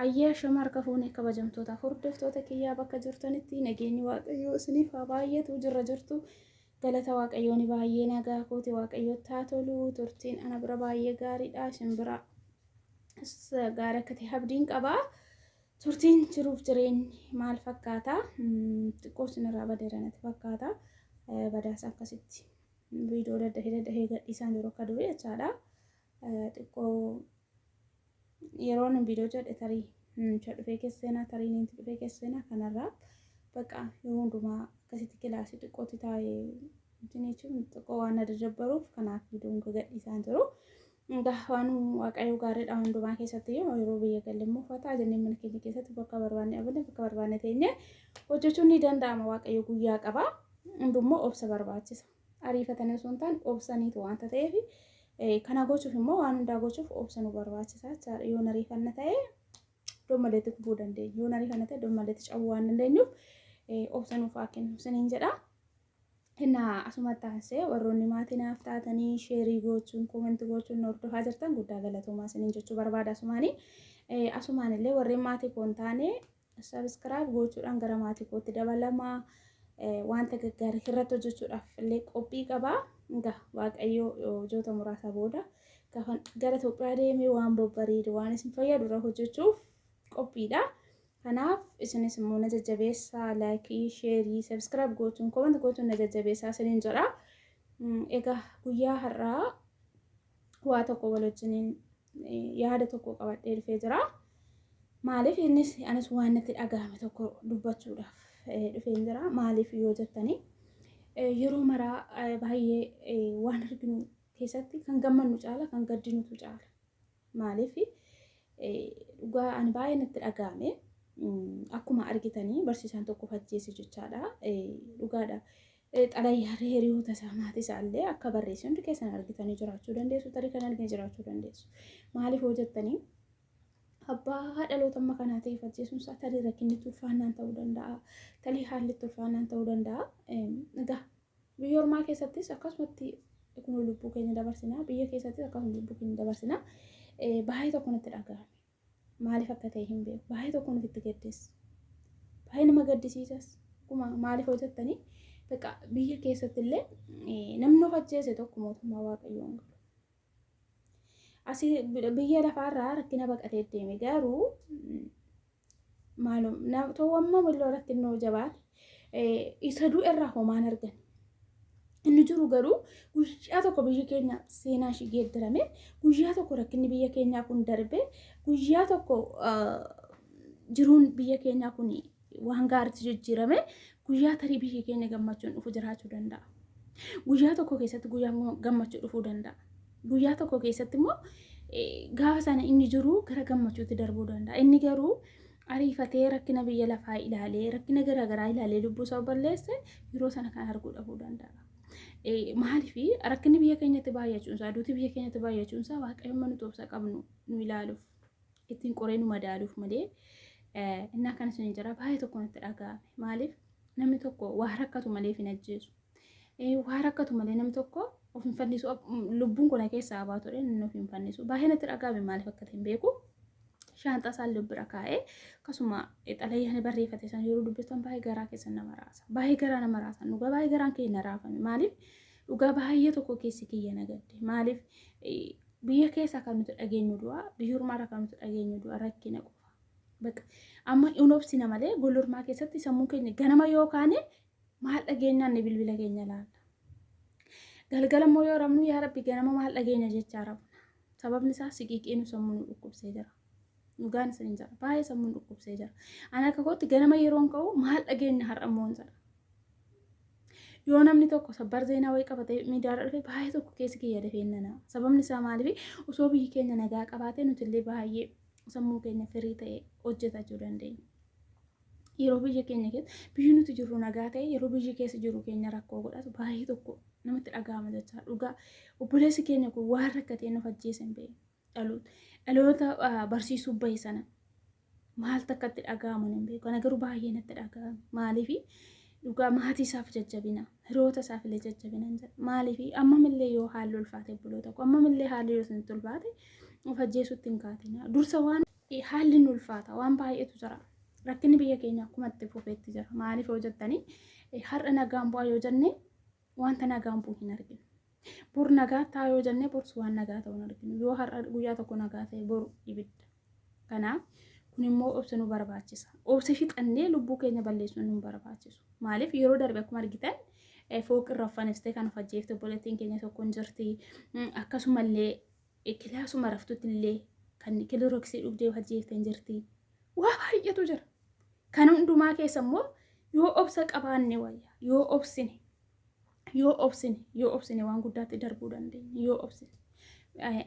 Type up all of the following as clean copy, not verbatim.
Ayyee ashama harka fuune kabajamtootaaf hordoftoota kiyyaa bakka jirtanitti nageenyi Waaqayyoo isiniif haa baay'atu. Jirra jirtu? Galata Waaqayyoon baay'ee nagaa kooti. Waaqayyootti haa tolu. Turtiin ana bira baay'ee gaariidha, isin bira gaarii akka ta'e abdiin qaba. Turtiin jiruuf jireenyi maal fakkaata? Xiqqoo isinirraa badeera natti fakkaata. Badaasa akkasitti viidiyoo daddafee daddafee gadhiisaan jiru akka durii jechaadha. Xiqqoo yeroon viidiyoo jedhe tarii mucha dhufee keessa seenaa, tarii niinti dhufee keessa seenaa. Kanarraa baqa yeroo hundumaa akkasitti kilaasii xiqqootti taa'ee jechuun xiqqoo waan na dadabbaruuf kanaaf viidiyoon gadhiisaan jiru. Egaa waan Waaqayyo gaariidha hundumaa keessatti. Yeroo biyya galle immoo fataa jennee mana keenya keessatti bakka barbaanne dhaabbanne, bakka barbaanne teenye hojjechuun ni danda'ama. Waaqayyo guyyaa qaba. Hundummoo obsa barbaachisa. Ariifatanii osoo hin taane obsaniitu waanta ta'eef, kana gochuuf immoo, waan hundaa gochuuf obsa nu barbaachisa jechaadha. Yoo ariifanna ta'e iddoo maleetti kufuu dandeenya. Yoo ariifanna ta'e iddoo maleetti cabuu waan dandeenyuuf obsa nuuf haa kennu isiniin jedha. Innaa asumatti aansee warroonni maatii naaf taatanii share gochuun, comment gochuun hordofaa jirtan guddaa galatoomaa isiniin jechuu barbaada asumaanii. Asumaan illee warreen maatii koo hin taane subscribe gochuudhaan gara maatii kootti dabalamaa. Wanta gaggaarii irratti hojjechuudhaaf illee qophii qabaa. Egaa Waaqayyo ji'oota muraasa booda gaafa gara Itoophiyaa deemee waan babbareedu, waan isin fayyadu irra hojjechuuf qophiidha. Kanaaf isinis immoo na jajjabeessaa, like, share, subscribe gochuun, comment gochuun na jajjabeessaa isiniin jedha. Egaa guyyaa har'aa waa tokko wal wajjiniin yaada tokko qabadhee dhufee jira. Maaliif innis anis waan natti dhagahame tokko dubbachuudhaaf dhufeen jira. Maaliif yoo jettanii, yeroo maraa baay'ee waan arginu keessatti kan gammannu caala kan gaddinutu caala. Maaliif dhugaa ani baay'ee natti dhagahame. Akkuma argitanii barsiisaan tokko ajjeese jechaadha. Dhugaadha. Xalayaa hiriyoota isaa, maatii isaa illee akka barreesse hundi keessan argitanii jiraachuu dandeessu. Tarii kan argine jiraachuu dandeessu. Maaliif yoo jettanii, abbaa dhaloota amma kanaa ta'eef ajjeesuun isaa tarii rakkinni itti ulfaannaan ta'uu danda'a. Tarii haalli itti ulfaannaan ta'uu danda'a. Egaa biyya ormaa keessattis akkasumatti kun lubbuu keenya dabarsina. Biyya keessattis akkasuma lubbuu keenya dabarsina. Baay'ee tokko natti dhagahame. Maaliif akka ta'e hin beeku. Baay'ee tokko nutti gaddeessa. Baay'ee nama gaddisiisas. Akkuma maaliif yoo jettanii, bakka biyya keessatti illee namni of ajjeese tokko mootummaa Waaqayyoo hin galu. Asii biyya lafaarraa rakkina baqatee deeme garuu maalum ta'uu illee rakkinnoo jabaate isa du'e irraa homaan argan. Inni jiru garuu guyyaa tokko biyyi keenya seenaa ishii geeddarame, guyyaa tokko rakkinni biyya keenyaa kun darbe, guyyaa tokko jiruun biyya keenyaa kun waan gaariitti jijjiirame, guyyaa tarii biyyi keenya gammachuun dhufu jiraachuu danda'a. Guyyaa tokko keessatti guyyaan gammachuu dhufuu danda'a. Guyyaa tokko keessatti immoo gaafa sana inni jiru gara gammachuutti darbuu danda'a. Inni garuu ariifatee rakkina biyya lafaa ilaalee, rakkina garaagaraa ilaalee lubbuu isaa balleesse yeroo sana kan arguu dhabuu danda'a. Maaliif rakkinni biyya keenyatti baay'achuun isaa, duuti biyya keenyatti baay'achuun isaa Waaqayyoon nuti obsa qabnu nu ilaaluuf, ittiin qoree nu madaaluuf malee. Innaa kana isin jira, baay'ee tokko natti dhaga'ame. Maaliif namni tokko waa rakkatu malee hin ajjeesu. Waa rakkatu malee namni tokko of hin fannisu. Lubbuun kun keessaa baatudha, inni of hin fannisu. Baay'ee natti dhaga'ame, maaliif akka ta'e hin beeku. Shaanxaa isaan bira kaa'ee akkasuma xalayaa barreeffate san yeroo dubbistan baay'ee garaa keessan nama raasa. Baay'ee garaa nama raasa. Dhugaa baay'ee garaan keenya raafame. Maaliif dhugaa baay'ee tokko keessi kiyya na gadde. Maaliif biyya keessaa kan nuti dhageenyu du'a, biyya ormaarraa kan nuti dhageenyu du'a, rakkina qofa. Bakka amma hin obsina malee golormaa keessatti sammuu keenya ganama yoo kaane maal dhageenyaan ni bilbila keenya laalla. Galgala immoo yoo rabnu, yaa Rabbi, ganama maal dhageenya jechaa rabna. Sababni isaa siqiiqiinu sammuu nu dhukkubsee jira. Dhugaan isin jira. Baay'ee sammuu nu dhukkubsee jira. Ani akka kootti ganama yeroon ka'u maal dhageenya har'a immoo hin jedha. Yoo namni tokko sabbar zeenaa wayii qabatee miidiyaarra dhufe baay'ee tokko keessi kiyya dafee nana. Sababni isaa maaliif, osoo biyyi keenya nagaa qabaatee nuti illee baay'ee sammuu keenya firii ta'e hojjetachuu dandeenya. Yeroo biyya keenya keessa, biyyi nuti jirru nagaa ta'e, yeroo biyyi keessa jiru keenya rakkoo godhatu baay'ee tokko namatti dhaga'ama jechaa. Dhugaa obboleessi keenya kun waan rakkatee nuuf ajjeese hin beeknu. Dhaloota barsiisuu bahe sana maal takka itti dhaga'aman hin beeku. Kana garuu baay'ee natti dhaga'ame. Maaliif dhugaa maatii isaaf jajjabina, hiriyoota isaaf illee jajjabina hin jedha. Maaliif ammamillee yoo haalli ulfaate, obboloota koo, ammamillee haalli yoo isinitti ulfaate of ajjeesuutti hin kaatina. Dursa waan Haalli nu ulfaata, waan baay'eetu jira. Rakkinni biyya keenya akkuma itti fufeetti jira. Maaliif yoo jettanii, har'a nagaan bu'aa yoo jenne wanta nagaan bu'u hin arginu. Bor nagaa ta'a yoo jenne borsu waan nagaa ta'u hin arginu. Yoo har'a guyyaa tokko nagaa ta'e, boru ibidda. Kanaaf kun immoo obsa nu barbaachisa. Obsa fixannee lubbuu keenya balleessuun nu barbaachisu. Maaliif, yeroo darbe akkuma argitan fooqirra uffanistee kan of ajjeefte obboleettiin keenya tokko hin jirti. Akkasumallee kilaasuma raftutti illee kan kilorooksii dhugdee of ajjeefte hin jirti. Waa baay'eetu jira. Kan hundumaa keessa immoo yoo obsa qabaanne wayya. Yoo obsine, yoo obsine, yoo obsine waan guddaatti darbuu dandeenya. Yoo obsine.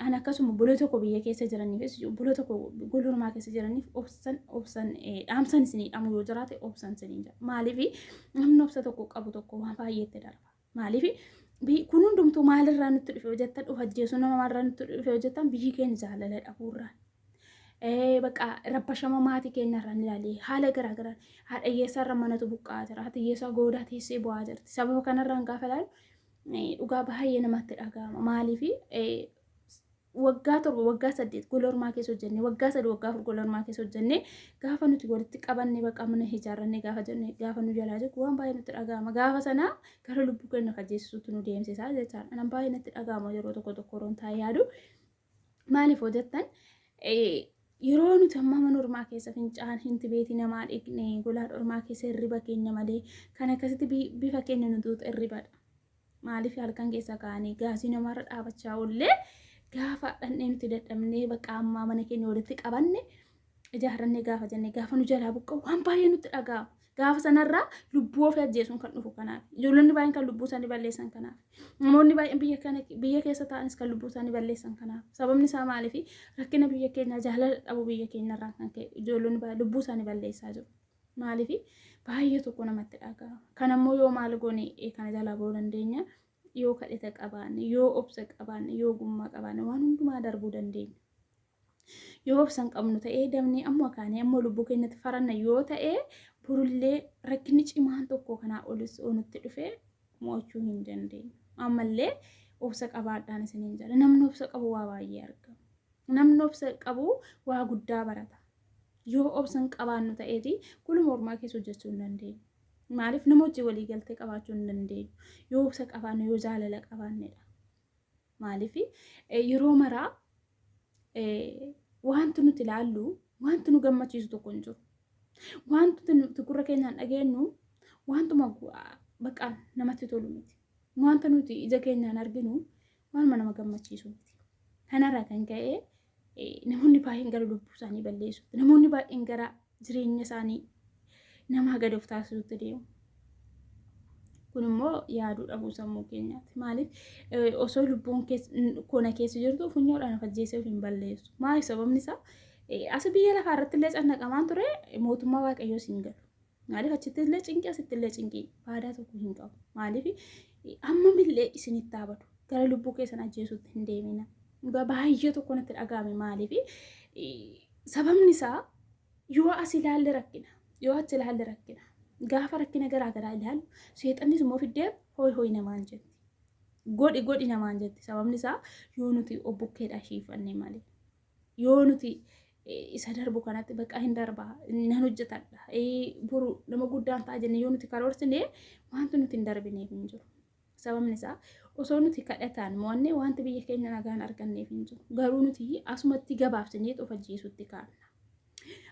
An akkasuma obboloo tokko biyya keessa jiraniifis, obboloo tokko gola ormaa keessa jiraniif obsan, obsan dhaamsan isinii dhamu yoo jiraate, obsan isiniin jedha. Maaliif, namni obsa tokko qabu tokko waan baay'eetti darba. Maaliif, kun hundumtuu maalirraa nutti dhufe hojjettan? Of ajjeesuu nama maalirraa nutti dhufe hojjettan? Biyyi keenya jaalala dhabuurraan. Bakka rabbashama maatii keenyarraa ni ilaalee, haala garaagaraa haadha hiyyeessaarra manatu buqqa'aa jira. Haati hiyyeessaa goodaa teessee bu'aa jirti. Sababa kanarraan gaafa ilaalu dhugaa baay'ee namatti dhaga'ama. Maaliif, waggaa 7, waggaa 8 gola ormaa keessa hojjenne, waggaa 3, waggaa 4 gola ormaa keessa hojjenne, gaafa nuti walitti qabanne bakka mana ijaarranne gaafa jenne, gaafa nu jalaa jiru waan baay'ee nutti dhaga'ama. Gaafa sana gara lubbuu keenya ajjeesisuutti nu deemsisaa jechaadha. Anan baay'ee natti dhaga'ama yeroo tokko tokko yeroon taa'ee yaadu. Maaliif hojjettan, yeroo nuti amma mana ormaa keessa fincaan hin beetii namaa dhiqne, gola ormaa keessa hirriba keenya malee kan akkasitti bifa keenya nuti hirribadha. Maaliif, halkan keessa kaanii gaasii namarra dhaabachaa oollee, gaafa dhandhee nuti dadhabnee bakka ammaa mana keenya walitti qabanne ijaarrannee gaafa jenne, gaafa nu jalaa buqqa'u waan baay'ee nutti dhaga'ama. Gaafa sanarraa lubbuu ofii ajjeesuun kan dhufu kanaaf. Ijoollonni baay'een kan lubbuu isaanii balleessan kanaaf. Namoonni baay'een biyya kana biyya keessa ta'anis kan lubbuu isaanii balleessan kanaaf. Sababni isaa maaliif, rakkina biyya keenyaa, jaalala dhabuu biyya keenyarraa kan ka'e ijoollonni baay'een lubbuu isaanii balleessaa jiru. Maaliif, baay'ee tokko namatti dhaga'ama. Kanammoo yoo maal goone kana jalaa ba'uu dandeenya? Yoo kadhata qabaanne, yoo obsa qabaanne, yoo ogummaa qabaanne waan hundumaa darbuu dandeenya. Yoo obsa hin qabnu ta'ee, damnee amma kaanee amma lubbuu keenyatti faranna yoo ta'e, borullee rakkinni cimaan tokko kanaa olis nutti dhufe mo'achuu hin dandeenyu. Ammallee obsa qabaadhaan isiniin jedha. Namni obsa qabu waa baay'ee argama. Namni obsa qabu waa guddaa barata. Yoo obsa hin qabaannu ta'eeti kuluma ormaa keessa hojjechuu hin dandeenyu. Maaliif, nama hojii walii galtee qabaachuu hin dandeenyu. Yoo obsa qabaannu, yoo jaalala qabaannedha. Maaliif, yeroo maraa wanti nuti ilaallu, wanti nu gammachiisu tokko hin jiru. Wanti nuti gurra keenyaan dhageenyu wantuma bakka namatti tolu miti. Wanta nuti ija keenyaan arginu waanuma nama gammachiisu miti. Kanarraa kan ka'e namoonni baay'een gara lubbuu isaanii balleessutti, namoonni baay'een gara jireenya isaanii nama gad of taasisutti deemu. Kun immoo yaaduu dhabuu sammuu keenyaati. Maaliif, osoo lubbuun kona keessa jirtu funyoodhaan of ajjeesee of hin balleessu. Maaliif, sababni isaa as biyya lafaa irratti illee cannaqamaan ture, mootummaa Waaqayyoos hin galu. Maaliif, achitti illee cinqii, asitti illee cinqii, faayidaa tokko hin qabu. Maaliif, hammamillee isinitti dhaabatu gara lubbuu keessan ajjeesuutti hin deemina. Dhugaa baay'ee tokko natti dhaga'ame. Maaliif, sababni isaa yoo as ilaalle rakkina, yoo achi ilaalle rakkina. Gaafa rakkina garaa garaa ilaallu seexannis immoo fiddee hooyi hooyi namaan jetti. Godhi godhi namaan jetti. Sababni isaa yoo nuti obbukkeedhaa shiifanne malee. Yoo nuti isa darbu kanatti bakka hin darbaa, nan hojjetadha, boru nama guddaan ta'a jenne yoo nuti karoorsine, wanti nuti hin darbineef hin jiru. Sababni isaa osoo nuti kadhataan mo'annee wanti biyya keenya nagaan arganneef hin jiru. Garuu nuti asumatti gabaabsinee of ajjeesutti kaa'na.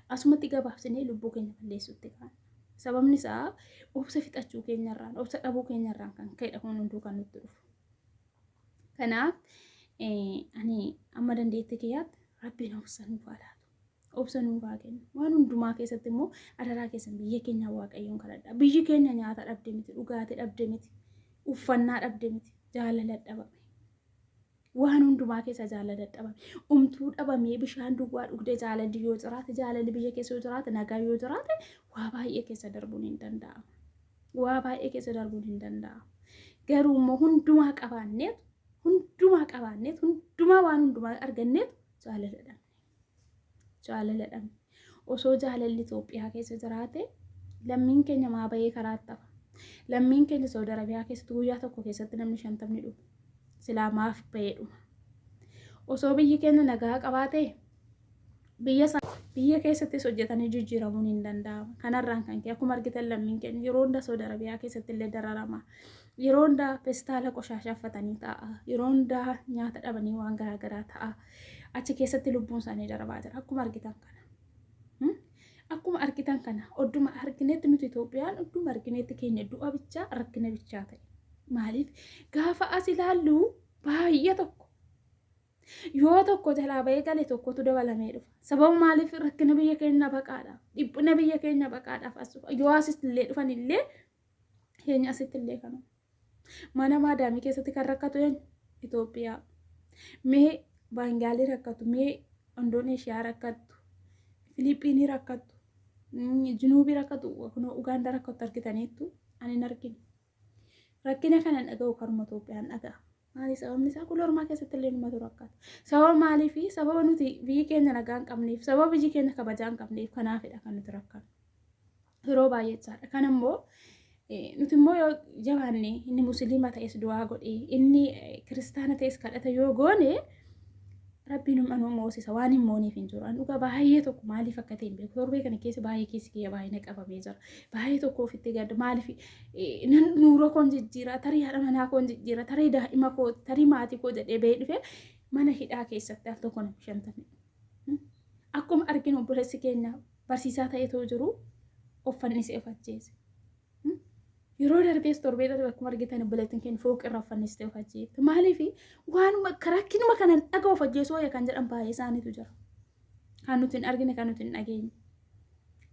Asumatti gabaabsinee lubbuu keenya balleessutti kaa'na. Sababni isaa obsa fixachuu keenyarraan, obsa dhabuu keenyarraan kan ka'edha kun hunduu kan nutti dhufu. Kanaaf ani amma dandeettii kiyyaatti Rabbiin obsa nuuf haa laatu. Obsa nuuf haa kennu. Waan hundumaa keessatti immoo adaraa keessan biyya keenya Waaqayyoon kadhadha. Biyyi keenya nyaata dhabde miti, dhugaatii dhabde miti, uffannaa dhabde miti, jaalala dhabame. Waan hundumaa keessa jaalala dhabame. Umtuu dhabamee bishaan duwwaa dhugdee jaalalli yoo jiraate, jaalalli biyya keessa yoo jiraate, nagaa yoo jiraate, waa baay'ee keessa darbuun hin danda'ama. Waa baay'ee keessa darbuun hin danda'amu. Garuu immoo hundumaa qabaanneetu, hundumaa qabaanneetu, hundumaa waan hundumaa arganneetu jaalala dhabne. Jaalala dhabne. Osoo jaalalli Itoophiyaa keessa jiraate lammiin keenya maa bahee karaatti hafa? Lammiin keenya Saudi Arabiyaa keessatti guyyaa tokko keessatti namni 50 dhumu. Silaa maaf bahee dhuma? Osoo biyyi keenya nagaa qabaate Biyya biyya keessattis hojjetanii jijjiiramuun hin danda'amu. Kanarraan kan ka'e akkuma argitan lammiin keenya yeroo hunda Saudi Arabiyaa keessatti illee dararama. Yeroo hunda pestaala qoshaashaa uffatanii taa'a. Yeroo hunda nyaata dhabanii waan garaagaraa ta'a. Achi keessatti lubbuun isaanii darbaa jira. Akkuma argitan kana. Akkuma argitan kana odduma arginetti nuti Itoophiyaan odduma arginetti keenya du'a bichaa rakkina bichaa ta'e. Maaliif gaafa as ilaallu baay'ee tokko yoo tokko jalaa bahee gale tokkotu dabalamee dhufa. Sababa maaliif rakkina biyya keenya baqaadhaaf, dhiphina biyya keenya baqaadhaaf as dhufa. Yoo asitti illee dhufan illee keenya asitti illee kanuma. Mana maadaamii keessatti kan rakkatu eenyu? Itoophiyaa. Mee Baangaalii rakkatu, mee Indoneeshiyaa rakkattu, Filiippiinii rakkattu, Jinuubii rakkatu, kunoo Ugaandaa rakkattu argitaniittu ani hin argine. Rakkina kana dhaga'u karuma Itoophiyaan dhaga'a. Maali sababni isaa gola ormaa keessatti illee numatu rakkata. Sababa maaliifi sababa nuti biyyi keenya nagaa hin qabneef, sababa biyyi keenya kabajaa hin qabneef kanaafidha kan nuti rakkannu. Yeroo baay'ee jechaadha. Kan immoo nuti immoo yoo jabaanne inni musliima ta'es du'aa godhee inni kiristaana ta'es kadhata yoo goone Rabbiin humna nu moosisa waan hin mooniif hin jiru. An dhugaa baay'ee tokko maaliif akka ta'e hin beeku. Torbee kana keessa baay'ee keessi kiyya baay'ee na qabamee jira. Baay'ee tokko ofitti gadda maaliif nan nuura koon jijjiira tarii haadha manaa koon jijjiira tarii daa'ima koo tarii maatii koo jedhee bahee dhufe mana hidhaa keessatti al tokko nama shantamii. Akkuma arginu obboleessi keenya barsiisaa ta'eetoo jiru of fannisee of ajjeese. Yeroo darbees torbee darbe akkuma argitan obboleettiin keenya fooqi irra uffannistee of ajjeefte. Maaliif waanuma rakkinuma kanan dhaga of ajjeesuu wayya kan jedhan baay'ee isaaniitu jira. Kan nuti hin argine kan nuti hin dhageenye.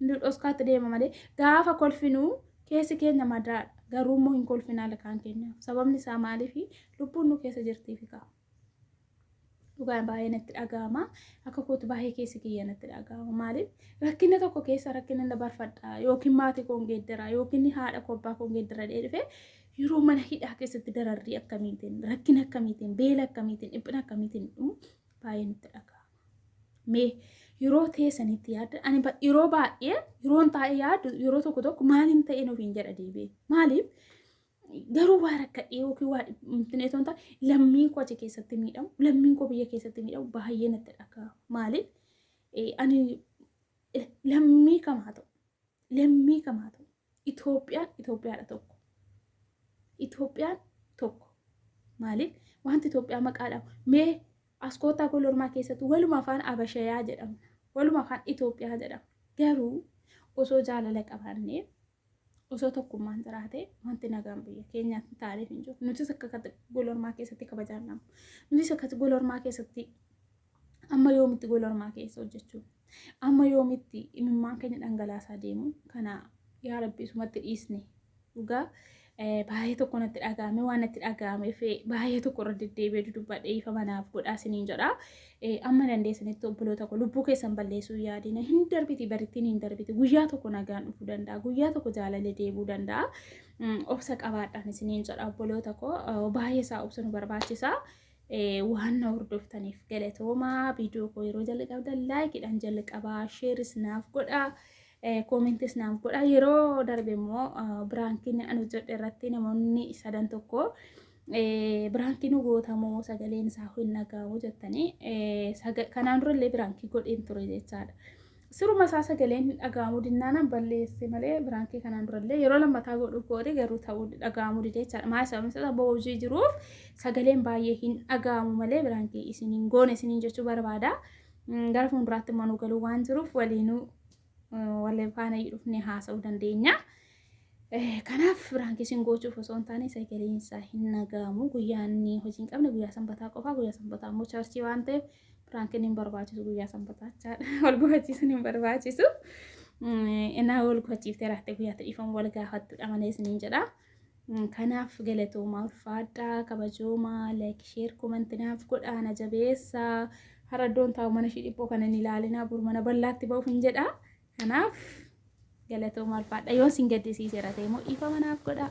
Inni dhoskaatti deema malee gaafa kolfinuu keessi keenya madaadha. Garuu immoo hin kolfinaa ilkaan keenyaaf. Sababni isaa maaliif lubbuun nu keessa jirtiifi ka'a. Dhugaan baay'ee natti dhaga'ama. Akka kootu baay'ee keessi kiyya natti dhaga'ama. Maaliif rakkina tokko keessa rakkina na barfadha yookiin maatii koon geeddara yookiin haadha koo abbaa koon geeddara jedhee dhufe yeroo mana hidhaa keessatti dararrii akkamiitiin rakkina akkamiitiin beela akkamiitiin dhiphina akkamiitiin dhumu baay'ee natti dhaga'ama. Mee yeroo teessanitti yaadda ani yeroo baay'ee yeroon taa'ee yaadu yeroo tokko tokko maaliin ta'een ofiin jedha deebi'ee maaliif Garuu waa rakkadhee yookiin waa dhibee otoo hin taane lammiin koo achi keessatti miidhamu, lammiin koo biyya keessatti miidhamu baay'ee natti dhaga'ama. Maaliif ani lammii kam haa ta'u, lammii kam haa ta'u, Itoophiyaan Itoophiyaadha tokko. Itoophiyaan tokko. Maaliif wanti Itoophiyaa maqaadha mee as koottaa gola ormaa keessatti waluma afaan Abashayaa jedhamna, waluma afaan Itoophiyaa jedhamna. Garuu osoo jaalala qabaannee osoo tokkummaan jiraate wanti nagaan biyya keenyaatti taaneef hin jiru. Nutis akka gola ormaa keessatti kabajaan nama. Nutis akka gola ormaa keessatti amma yoomitti gola ormaa keessa hojjechuun amma yoomitti imimmaan keenya dhangalaasaa deemu kana yaa rabbi isumatti dhiisne dhugaa baay'ee tokko natti dhaga'ame waan natti dhaga'ameef baay'ee tokko irra deddeebi'ee dudubbadhe ifa manaaf godhaa isiniin jedha. Amma dandeessanitti obboloota koo lubbuu keessan balleessuu yaadina hin darbiti barittiin hin darbiti guyyaa tokko nagaan dhufuu danda'a guyyaa tokko jaalalli deebi'uu danda'a. Obsa qabaadhaan isiniin jedha obboloota koo baay'ee isaa obsa nu barbaachisa. Waan na hordoftaniif galatoomaa viidiyoo koo yeroo jalqabdan laayikiidhaan jalqabaa sheeris naaf godhaa. Koomentis naaf godhaa yeroo darbe immoo biraankiin ani hojjedhe irratti namoonni sadan tokko biraankii nu gootamoo sagaleen isaa hin dhaga'amu jettanii kanaan dura illee biraankii godheen ture jechaadha. Siruma isaa sagaleen hin dhaga'amu dinnaanan balleesse malee biraankii kanaan dura illee yeroo lammataa godhu kooti garuu ta'uu dhaga'amuu dide jechaadha. Maal sababni isaa sababa hojii jiruuf sagaleen baay'ee hin dhaga'amu malee biraankii isin hin goone isiniin jechuu barbaada. Gara fuulduraatti immoo nu galuu waan jiruuf waliinuu wal faana dhufnee haasa'uu dandeenya. Kanaaf biraankii isin gochuuf osoo hin taane sagaleen isaa hin dhaga'amu. Guyyaan inni hojii hin qabne guyyaa sanbataa qofaa guyyaa sanbataa immoo charchii waan ta'eef biraankiin hin barbaachisu guyyaa sanbataa jechaadha. Wal gufachiisuun hin barbaachisu. Innaa wal gufachiiftee raatte guyyaatti dhiifamu wal gaafattudha malee isiniin jedha. Kanaaf galatoomaa ulfaadhaa kabajoomaa like share comment naaf godhaa na jabeessaa. Har'a iddoon taa'u mana ishii dhiphoo kana hin ilaalinaa bor mana bal'aatti ba'uuf hin jedha. Kanaaf galatoomaa ulfaadha. Yoon sin gaddisiiseera ta'e immoo dhiifama naaf godhaa.